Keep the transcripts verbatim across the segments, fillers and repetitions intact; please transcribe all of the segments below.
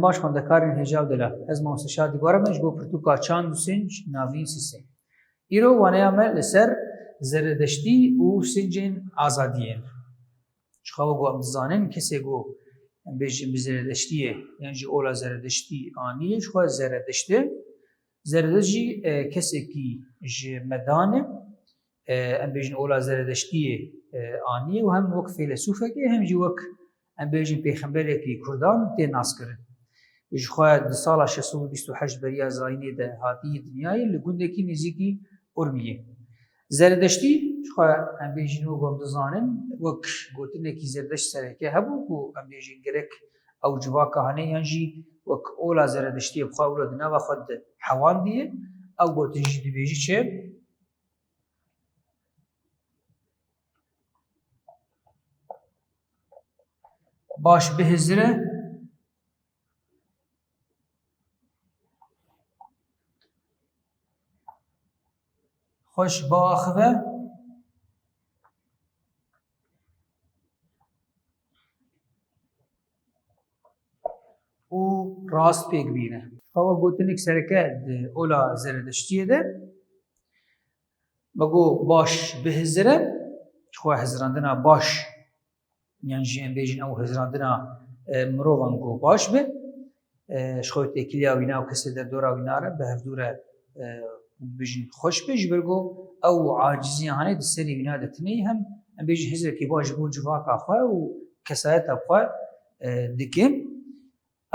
Baş xwendekarên hêja û delal. Ez mamoste Şadî Gore me ji bo pirtûka Çand û Sinc, navîn Sisê. Îro waneya me li ser zeredeştî û sincên azadiyê. Ji xwe ku em dizanin, kesê ku em bêjin bi zeredeştiyê yan jî ola zeredeştî aniyê, ji xwe zeredeşt e. Zeredeşt jî, e, kesekî ji Medan e. E, em bêjin ola zeredeştiyê, e, aniyê û hem wek feylesûfekê hem jî wek, em bêjin, pêxemberekî kurdan tê naskirin. Ji xwe di sala şeş sed û bîst û heşt beriya zayînê de hatiye dinyayê li gundekî nêzîkî Urmiyê. Zeredeştî, ji xwe em bêjin, wek em dizanin, wek gotinekî Zeredeşt sereke hebû ku em bêjin gerek ew civaka hene yan jî wek ola Zeredeştiyê bi xwe wilo di nava xwe de hewandiye, ew gotin jî dibêjî çi? Baş bihizire, xweş biaxive û rast pêk bîne. Xwe gotinek sereke di ola Zeredeştiyê de, me got baş bihizire, xwe hizirandina baş, yan jî em bêjin ew hizirandina, e, mirovan ku baş be, e, ji xwe têkiliya wîna û kesê derdora wîna re bi hevdû re, e, bijin xweş be, ji ber ku ew aciziya hane di serê wîna de tune ye, hem em bêjin hizrekî baş ji bo civaka xwe û kesayeta xwe, e, dike.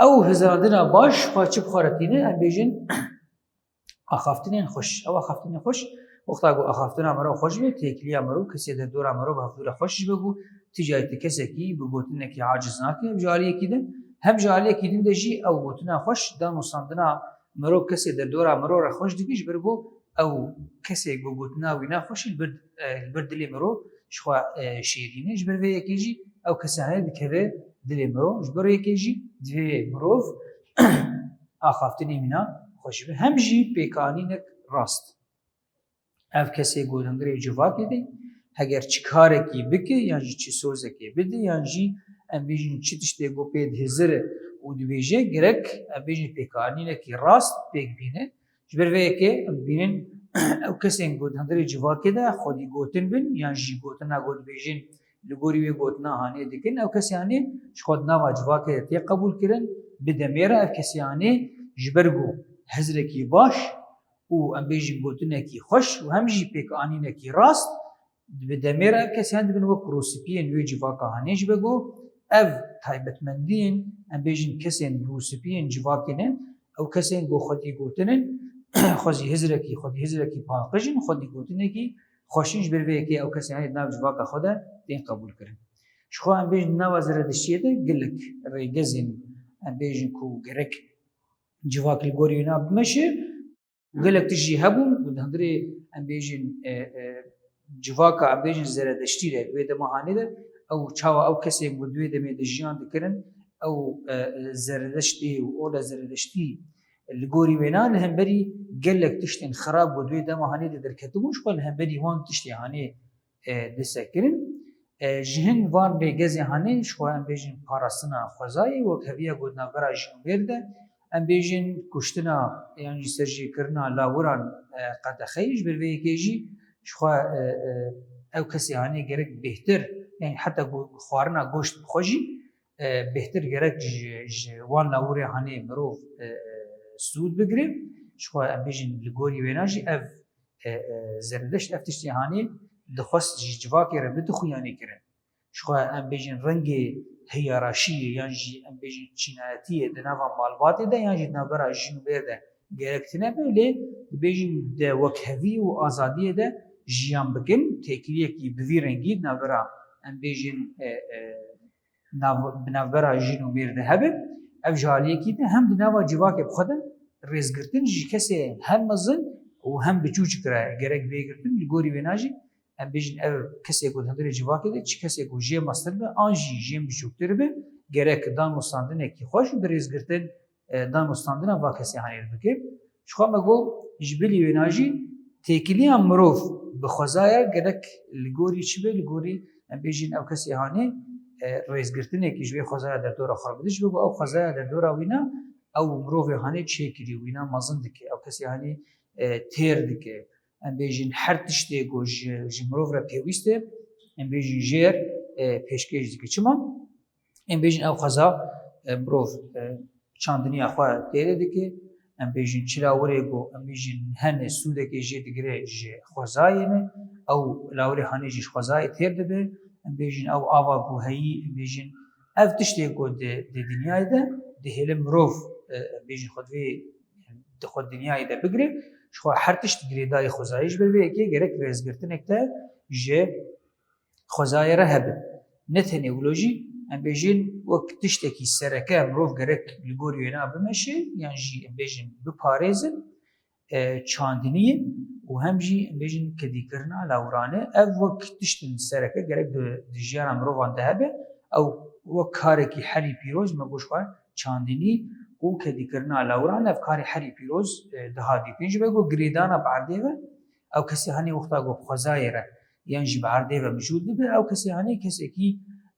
Ew hizirandina baş xwe çi bi xwe re tîne, em bêjin axaftinên xweş. Ew axaftinên xweş, wexta ku axaftina mero xweş be, têkiliya mero, kesê derdora mero bi hevdû re xweş ji be ku ti cayê ti kesekî bi gotinekî aciz nake, hem ji aliyekî din, hem ji aliyekî din de jî ew gotina xweş, danûstandina mero, kesê derdora mero re xweş dike, ji ber ku ew kesê ku gotina wî ne xweş e, li bir, e, li bir dilê mero ji xwe, e, şêrîn e. Ji ber vê yekê jî ew kesê hene dikeve dilê mero. Ji ber yekê jî divê mirov axaftinê mîna xweş be. Hem jî pêkanînek rast. Ev kesê ku di hundirê civakê de, heger çi karekî bike, yan jî çi sozekê bide, yan jî em bêjin çi tiştê ku pê dihizire û dibêje, gerek em bêjin pêkanînekî rast pêk bîne. Ji ber vê yekê em dibînin ew kesên ku di hundirê civakê de xwedî gotin bin, yan jî gotina ku dibêjin li gorî wê gotina hanê dikin, ew kesê hanê ji xwe di nava civakê de tê qebûl kirin, bi demê re ev kesê hanê ji ber ku hizrekî baş û em bêjin gotinekî xweş û hem jî pêkanînekî rast, bi demê re ev kesê hanê dibin wek rûspiyên wê civaka hanê, ji ber ku ev taybetmendiyên, em bêjin, kesên rûspiyên civakê ne, ew kesên ku xwedî gotin in, xwezî hizrekî, xwedî hizrekî paqij in, xwedî gotinekî xweş in, ji ber vê yekê ew kesê hanê di nav civaka xwe de tên qebûl kirin. Ji xwe em bêjin di nava Zeredeştiyê de gelek rêgezên, em bêjin, ku gerek civak li gorî wêna bimeşe, gelek tişt jî hebûn ku di hundirê, em bêjin, e, e, civaka, em bêjin, Zeredeştî de, wê dema hanê de, ew çawa ew kesên ku di wê demê de jiyan dikirin, ew, e, e, Zeredeştê û ola Zeredeştî li gorî wêna li hemberî gelek tiştên xirab ku di wê dema hanê de derketibûn, ji xwe li hemberî wan tiştê hanê, e, disekirin. E, ji hin van rêgezê hanê, ji xwe em bêjin parastina xwezayê, wek heviya ku di navbera jin û mêr de, em bêjin kuştina yan jî serjêkirina lawiran, e, qedexeyê, ji ber vê yekê jî ji xwe, e, e, ew kesê hanê gerek bêhtir, yanî heta ku xwarina goşt bi xwe jî, e, bêhtir gerek ji, ji wan lawirê hanê mirov, e, e, sûd bigire. Ji xwe em bêjin li gorî wêna jî ev, e, e, Zeredeşt ev tiştê hanê dixwest ji civakê re bide xuyanî kirin. Ji xwe em bêjin rengê hiyaraşiyê yan jî em bêjin çînayetiyê di nava malbatê de yan jî di navbera jin û mêr de gerek tune be, lê dibêjin de wekhevî û azadiyê de jiyan bikin, têkiliyekî bi vî rengî di navbera, em bêjin, e, e, nav-, bi navbera jin û mêr de hebe. Ev ji aliyekî de hem di nava civakê bi xwe de rêzgirtin ji kesê hem mezin û hem biçûçik re gerek bê girtin. Li gorî wêna jî em bêjin ev kesê ku di hundirê civakê de, çi kesê ku jê mestir be an jî jê biçûktir be, gerek danûstandinekî xweş û bi rêzgirtin, e, danûstandina va kesê hanê bike. Ji xwe me got, ji bilî wêna jî têkiliya mirov bi xwezaya gerek li gorî çi be, li gorî, em bêjin, ew kesê hanê, e, rêzgirtinekî ji vê xwezaya derdora xwe re bide, ji bo ku ew xwezaya derdora wîna ew mirovê hanê çêkirî, wîna mezin dike, ew kesê hanê, e, têr dike. Em bêjin her tiştê ku ji, ji mirov re pêwîst e, em bêjin jêr, e, pêşkêş dike. Çima? Em bêjin ew xweza, e, mirov, e, çandiniya xwe têrê dike. Em bêjin çi lawirê ku em bêjin hene sûdekê jê digire ji xwezayê ne, ew lawirê hanê jî ji xwezayê têr dibe. Em bêjin ew ava ku heyî, em bêjin ev tiştê ku di, di dinyayê de dihêle mirov, e, em bêjin xwe divê di xwe dinyayê de bigire, ji xwe her tişt girêdayî xwezayê ji ber vê yekê gerek rêzgirtinek de ji xwezayê re hebe. Ne tenê wilo jî, em bêjin wek tiştekî sereke mirov gerek li gorî wêna bimeşe, yan jî em bêjin biparêzin, e, çandiniyê û hem jî em bêjin kedîkirina lawirane. Ev wek tiştin sereke gerek di, di jiyana mirovan de hebe. Ew wek karekî herî pîroz me got ji xwe çandinî û kedîkirina lawiran, ev karê herî pîroz, e, diha dîtin. Ji ber ku girêdana bi erdê ve, ew kesê hanê wexta ku bi xwezayê re yan jî bi erdê ve mijûl dibe, ew kesê hanê kesekî,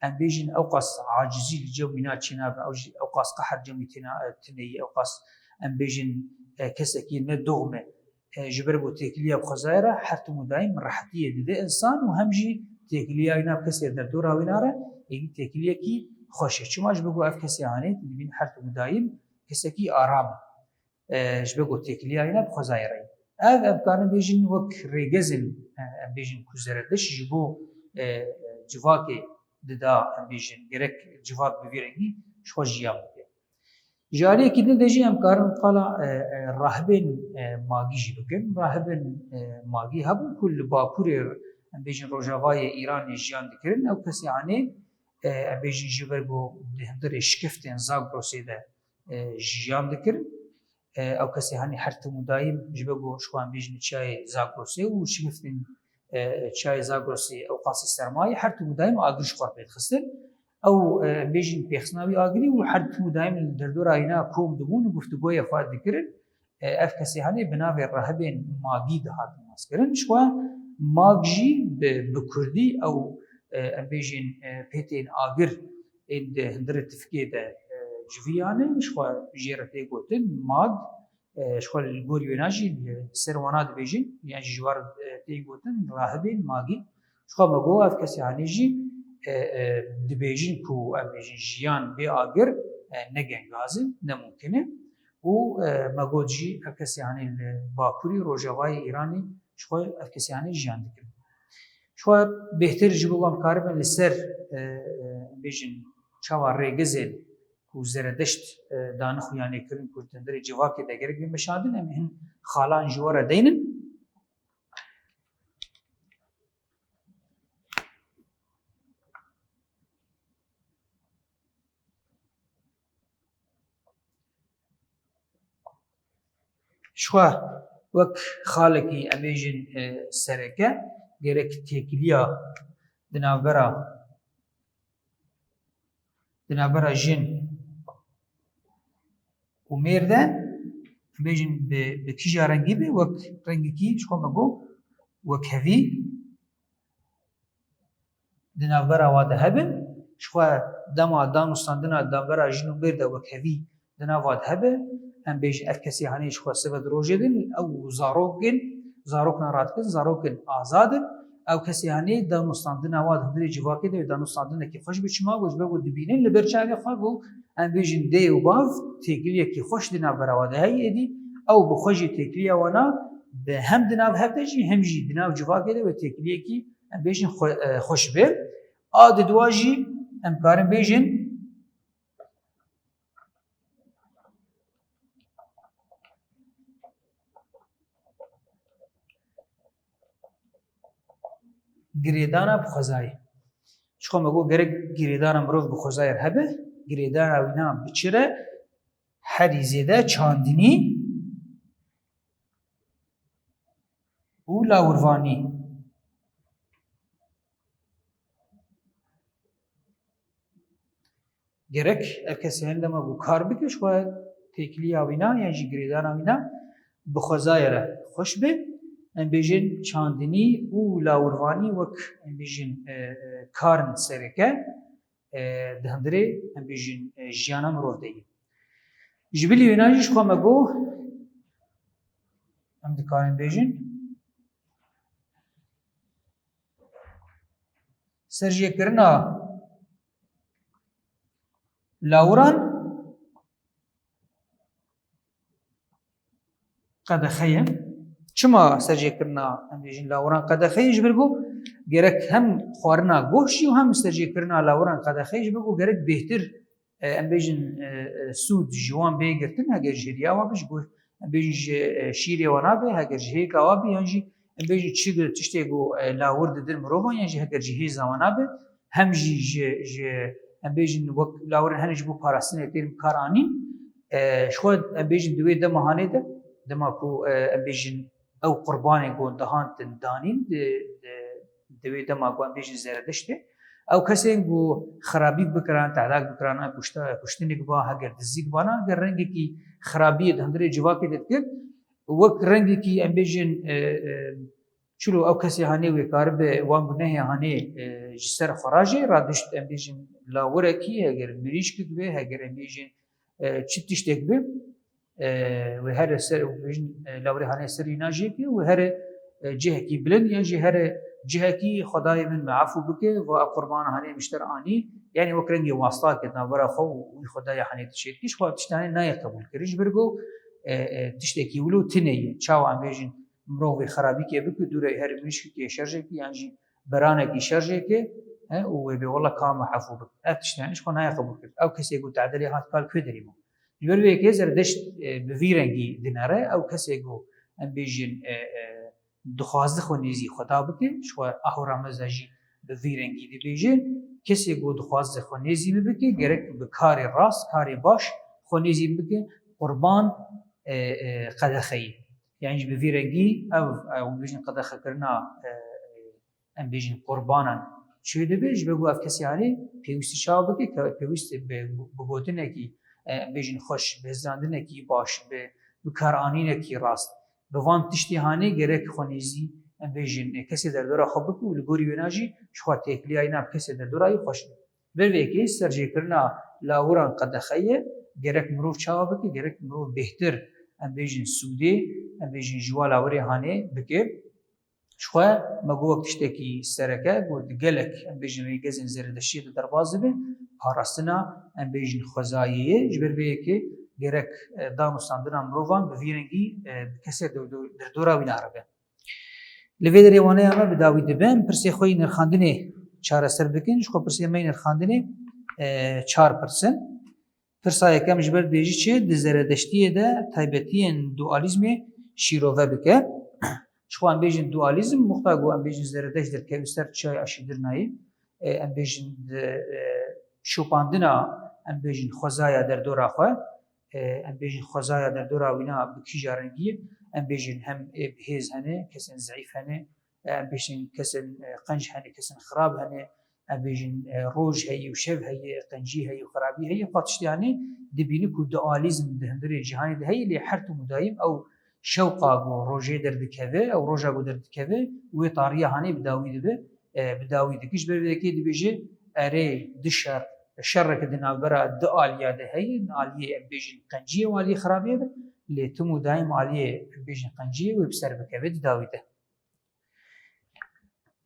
em bêjin, ew qas acizî li cem wîna çênabe, ew jî ew qas qehr cem wî têna, e, tune ye, ew qas, em bêjin, e, kesekî ne doxm e. E, ji ber ku têkiliya bi xwezayê re her tim û daîm rehetiyê dide însan û hem jî têkiliya wîna bi kesê derdora wîna re, êdî têkiliyekî xweş e. Çima? Ji ber ku ev kesê hanê, tu dibînî her tim û daîm kesekî aram e. E, ji ber ku têkiliya wîna bi xwezayê re ye. Ev, em karin bêjin wek rêgezên, e, em bêjin ku Zeredeşt ji bo, e, civakê dida, em bêjin, gerek civak bi vî rengî ji xwe jiyan bike. Ji aliyekî din de jî em karin qala, e, e, rahibên, e, magî jî bikin. Rahibên, e, magî hebûn ku li bakurê, em bêjin, rojavayê Îranê jiyan dikirin. Ew kesê hanê, e, em bêjin, ji ber ku di hundirê şikeftên Zagrosê de, e, jiyan dikirin. E, ew kesê hanê her tim û daîm ji ber ku ji xwe em bêjin çiyayê Zagrosê û şikeftên, e, çiyayê Zagrosê ew qasî sermayê, her tim û daîm agir ji xwe pê dixistin. Ew, e, em bêjin pêxistina wî agirî û her tim û daîm li derdora wîna kom dibûn û guftûgoyê xwe dikirin. E, ev kesê hanê bi navê rahibên magî dihatin naskirin. Ji xwe mag jî bi, bi kurdî ew, e, em bêjin, e, pêtên agir ên di hundirê tifkê de, e, civiyane, ji xwe jê re tê gotin mag. E, ji xwe li gorî wêna jî li ser wana dibêjin, yan jî ji war, e, tê gotin rahibên magî. Ji xwe me got ev kesê hanê jî, e, e, dibêjin ku em bêjin jiyan bê agir, e, ne gengaz e, ne mumkin e. Û, e, me got jî ev kesê hanê li bakurî rojavayê Îranê ji xwe ev kesê hanê jiyan dikin. Ji xwe bêhtir ji bo em karibin li ser, e, e, bêjin çawa rêgizên ku Zeredeşt, e, danixuyanê kirin ku di hundirê civakê de gerek bê meşandin, em hin xalan ji we re deynin. Ji xwe wek xalekî, em bêjin, e, sereke, gerek têkiliya di navbera, di navbera jin û mêr de, em bêjin, bi, bi kîja rengî be, wek rengekî, ji xwe me got, wekhevî di navbera wa de hebe. Ji xwe dema danûstandina di navbera jin û mêr de wekhevî di nav wa de hebe. Em bêjin ev kesê hanê ji xwe sibe di rojê din, ew zarok in, zarokna radikin, zarok in azad in. Ew kesê hanê danûstandina wa di hundirê civakê de wê danûstandinekî xweş be. Çima? Ku ji ber ku dibînin li ber çavê xwe ku em bêjin dê û bav têkiliyekî xweş di navbera wa de heye, êdî ew bi xwe jî têkiliya wana bi hem di nav hev de jî hem jî di nav civakê de wê têkiliyekî, em bêjin, xwe-, e, xweş be. A di dua jî em karin bêjin girêdana bi xwezayê. Ji xwe me got gerek girêdana mirov bi xwezayê re hebe, girêdana wîna bi çi re? Herî zêde çandinî û lawirvanî. Gerek ev kesê hene dema ku kar bike, ji xwe têkiliya wîna yan jî girêdana wîna bi xwezayê re xweş be. Em bêjin çandinî û lawirvanî wek, em bêjin, e, e, karin sereke. e, di hundirê, em bêjin, e, jiyana mirov de ye. Ji bilî wêna jî ji xwe me got, em dikarin bêjin, serjêkirina lawiran qedexe ye. Çima serjêkirina, em bêjin, lawiran qedexe ye? Ji ber ku gerek hem xwarina goş jî û hem serjêkirina lawiran qedexe ye, ji ber ku gerek bêhtir, e, em bêjin, e, e, sûd ji wan bê girtin, heger ji hêriya wan be, ji bo, em bêjin, ji, e, şîrê wan be, heger ji hêka wan be, yan jî, em bêjin, çi tiştê ku, e, lawir didin mirovan, yan jî heger ji hêza wan be, hem jî ji, ji, em bêjin, wek lawirên hene ji bo parastinê tên bi kar anîn. E, ji xwe, em bêjin, di wê dema hanê de, dema ku, e, em bêjin, ew qurbanên ku dihantin danîn, di, di, di wê dema ku em bêjin Zeredeştê, ew kesên ku xirabîk bikiran, tehlak bikiran, kuşta-, kuştinik ba, heger dizîk bana, heger rengekî xirabiyê di hundirê civakê de dikir, wek rengekî, em bêjin, e, e, çilo ew kesê hanê wê karibe wan gunehê hanê, e, ji ser xwe rajê, radişt, em bêjin, lawirekî, heger mirîşkik be, heger, em bêjin, e, çi tiştek be, e, wê here ser, em bêjin, e, lawirê hanê serî najê ke, wê here, e, cihekî bilind, yan jî here cihekî Xwedayê min me efû bike, va ev qurbana hanê mişter anî, yanî wek rengê wasta ke navbera xwe û wî Xwedayê hanê dişêt. Hiç xwe tiştanê nayê qebûl kirin, ji ber ku, e, e, tiştekî wilo tune ye. Çawa em bêjin, mirovê xerabîkê bike, dûre her mirîşkekê şerjekî yan jî beranekî şerjekê, he, û wê bê wela ka me efû bike. Ev tişt, yanî, ji xwe nayê qebûl kir. Ew kesê ku tedelê hat kal ku derî ma. Ji ber vê yekê Zerdeşt, e, bi vî rengî dinere. Ew kesê ku, em bêjin, e, e, dixwaze xwe nêzî Xweda bike, ji xwe Ahura Mezda jî bi vî rengî dibêje. Kesê ku dixwaze xwe nêzî min bike, gerek bi karê rast, karê baş xwe nêzî min bike, qurban, e, e, qedexeyî. Yanî jî bi vî rengî ev, ew bêjin qedexekirina, e, em bêjin qurbanan çê dibe, ji ber ku ev kesê hanê pêwîst çawa bike, ke-, pêwîst bi, bi gotinekî, e, em bêjin xweş, bi hizrandinekî baş, bi, bi karanînekî rast. Bi van tiştê hanê gerek xwe nêzî, em bêjin, e, kesê derdora xwe bike û li gorî wêna jî ji xwe têkiliyayîna bi kesê derdora wî xweş be. Ber vê yekê serjêkirina lawiran qedexe ye, gerek mirov çawa bike, gerek mirov bêhtir, em bêjin, sûdê, em bêjin, ji wa lawirê hanê bike. Ji xwe me got wek tiştekî sereke, got di gelek, em bêjin, rêgezên Zeredeştiyê de derbas dibe, parastina, em bêjin, xwezayê ye. Ji ber vê yekê gerek, e, danûstandina mirovan bi vî rengî, e, bi kesê derdora wî naribe. Li vê derê waneya me bi dawî dibe. Em pirsê xwe yê nirxandinê çareser bikin. Ji xwe pirsê me yê nirxandinê, e, çar pirs in. Pirsa yekem ji ber dibêjî çi? Di Zeredeştiyê de taybetiyên dualîzmê şîrove bike. Ji xwe em bêjin dualîzm, muxta ku em bêjin Zeredeşt derkeve ser çiyayê Aşîdirnayê, e, em bêjin di, e, şopandina, em bêjin, xwezaya derdora xwe, e, em bêjin xwezaya derdora wîna bi kîja rengî ye, em bêjin hem ê bi hêz hene, kesên zeîf hene, e, em bêjin kesên, e, qenc hene, kesên xirab hene, em bêjin, e, roj heye û şev heye, qencî heye û xirabî heye, xwe tiştê hanê dibîne ku dualîzm di hundirê cîhanê de heye, lê her tim û dayîm ew şewqa ku rojê derdikeve, ew roja ku derdikeve, wê tariya hanê bi dawî dibe, e, bi dawî dike. Ji ber vê yekê dibêje, erê, di şer, şereke di navbera di aliya de heye, aliyê, em bêjin, qenciyê û aliyê xirabiyê be, lê tim û daîm aliyê, em bêjin, qenciyê wê bi ser bikeve di dawî de.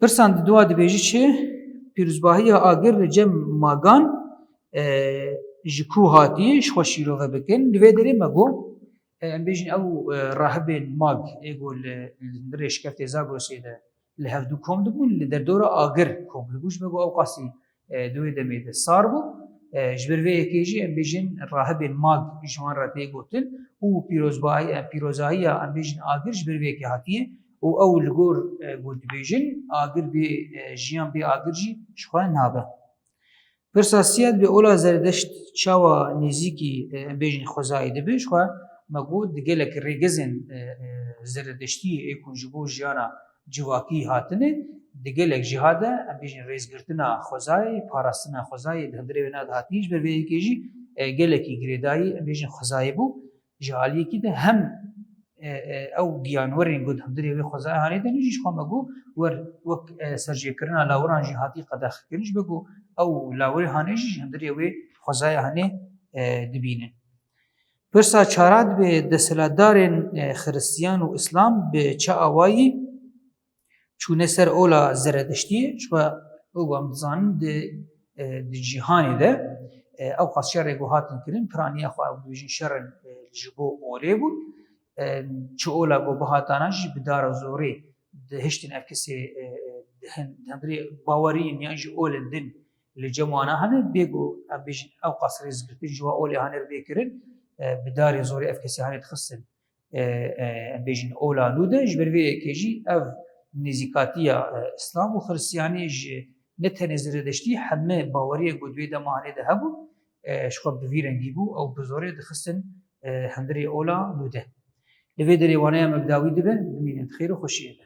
Pirsan di dua dibêje çi? Pîrozbahiya agir li cem magan, e, ji ku hatiye, ji xwe şîrove bikin. Li vê derê me got, e, em bêjin ew, e, rahibên mag, ê ku li, li hundirê şikeftê Zagrosê de li hevdû kom dibûn, li derdora agir kom dibû. Ji ber ku ew qasî, e, di wê demê de sar bû. E, ji ber vê yekê jî em bêjin rahibên mag ji wan re tê gotin û pîrozbahiya, e, pîrozahiya em bêjin agir ji ber vê yekê hatiye û ew li gor, e, ku dibêjin agir bê, e, jiyan bê agir jî ji xwe nabe. Pirsa siyad bê ola Zeredeşt çawa nêzîkî, e, em bêjin xwezayê dibe, ji xwe me got di gelek rêgezên, e, e, Zeredeştiyê ê ku ji bo jiyana civakî hatine, di gelek ciha de, em bêjin, rêzgirtina xwezayê, parastina xwezayê di hundirê wêna de hatî, ji ber vê yekê jî, e, gelekî girêdayî, em bêjin, xwezayê bû. Ji aliyekî de hem, e, e, ew giyanwerên ku di hundirê wê xwezayê hanê de ne jî ji xwe me got wer wek, e, serjêkirina lawiran jî hatî qedexekirin, ji ber ku ew lawirê hanê jî ji hundirê wê xwezaya hanê e, dibînin. Pirsa çara dibe desthilatdarên e, xiristiyan û îslam bi çi awayî çûne ser ola Zeredeştiyê, çiwa wek em dizanin di, e, di cîhanê de e, ew qas şerê ku hatin kirin, piraniya xwe ew dibêjin şerin e, ji bo olê bû. E, çi ola ku bihatana jî bi dara zorê dihiştin ev kesê e, e, di hin-, di hundirê baweriyên yan jî olên din li cem wana hene, bê ku em bêjin ew qas rêzgirtin ji wa olê hanê re bê kirin, e, bi darê zorê ev kesê hanê dixistin e, e, em bêjin ola nû de, ji ber vê yekê jî ev nêzîkatiya e, Îslam û Xiristiyanî ji ne tenê Zeredeştî, heme baweriyên ku di wê dema hanê de hebûn, e, ji xwe bi vî rengî bû, ew bi zorê dixistin e, hundirê ola nû de. Li vê derê waneya me bi dawî dibe, bimînin di xêr û xweşiyê de.